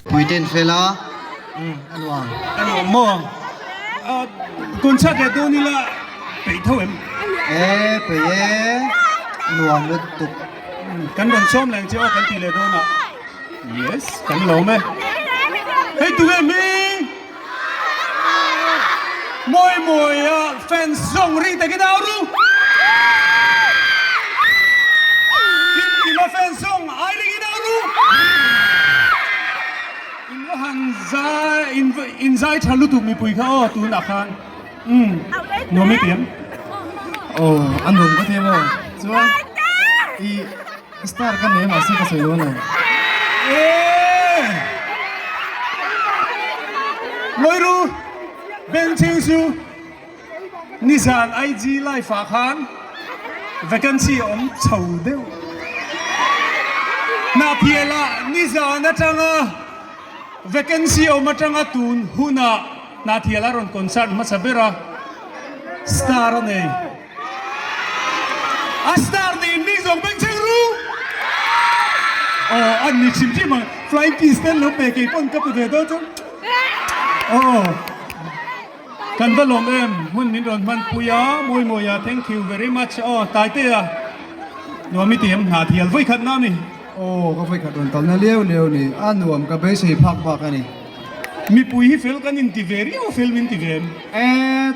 Puiten fel a, a nuam. A nuam maw? Concert leh dawn ila peih tho em? E, peih e, nuam lutuk. Kan rawn sawm leh ang che aw kan tih leh dawnah. Yes, kan lawm e. Hei tunge hming? Mawi mawi a fans zawng ring takin au ru. Kim kim a fans zawng ai ringin au ru. In va han zai in zai tha lutuk mipui kha aw tunah khan umm nuam i ti em? Aw a nuam ka ti em aw chuan i Star ka nei mahse ka sawi dawn lo. Eee! Ngawiru Bengchheng chu nizan IG live ah khan vacancy a awm chho deuh. Hnahphialah nizan atanga vacancy awm atanga tun hunah Hnahphiala rawn concert hmasa ber a, star a nei. A star nih mi zawng beng cheng ru. Aw an ni hrim hrim ang flying kiss te an lo pe kei pawn ka pe ve dawn chu. Aw kan va lawm em hmun min rawn hman pui a mawi mawi a thank you very much aw Taitea nuam i ti em hna thial vawi khat na mi. Aw ka vawi khat rawn kalna liau liau ni a nuam ka beisei phak bak a ni. Mipui hi fel kan inti ve riau a fel min ti ve em? E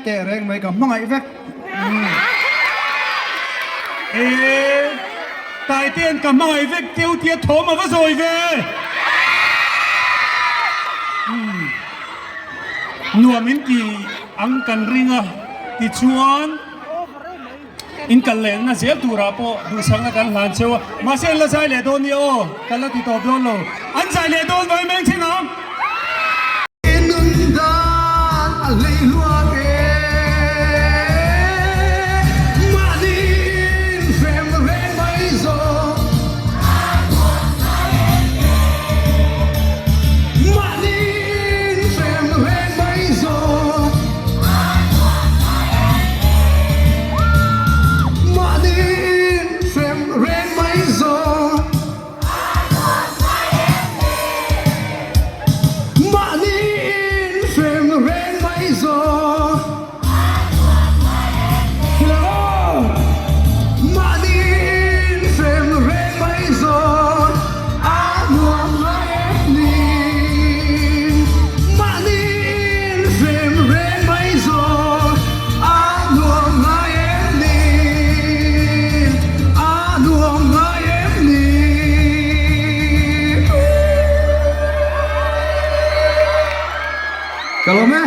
teh reng mai ka hmangaih vek. E Taitean ka hmangaih vek teu tia thawm a va zawi ve. Nuam in ti ang kan ring a tichuan. In kal leh na zel turah pawh duhsakna kan hlan cheu a, mahse an la zai leh dawn nia aw, kan la ti tawp dawn lo, an zai leh dawn vai meng thin ang. Nun dan a hlei hluak e, mahniin hrem reng mai zawk. Mahniin hrem reng mai zawk. Mahniin hrem reng mai zawk. Mahniin hrem reng mai zawk. Mahniin hrem reng mai zawk. A nuam ngai em ni? Mahniin hrem reng mai zawk. A nuam ngai em ni? A nuam ngai em ni? Ka lawm e.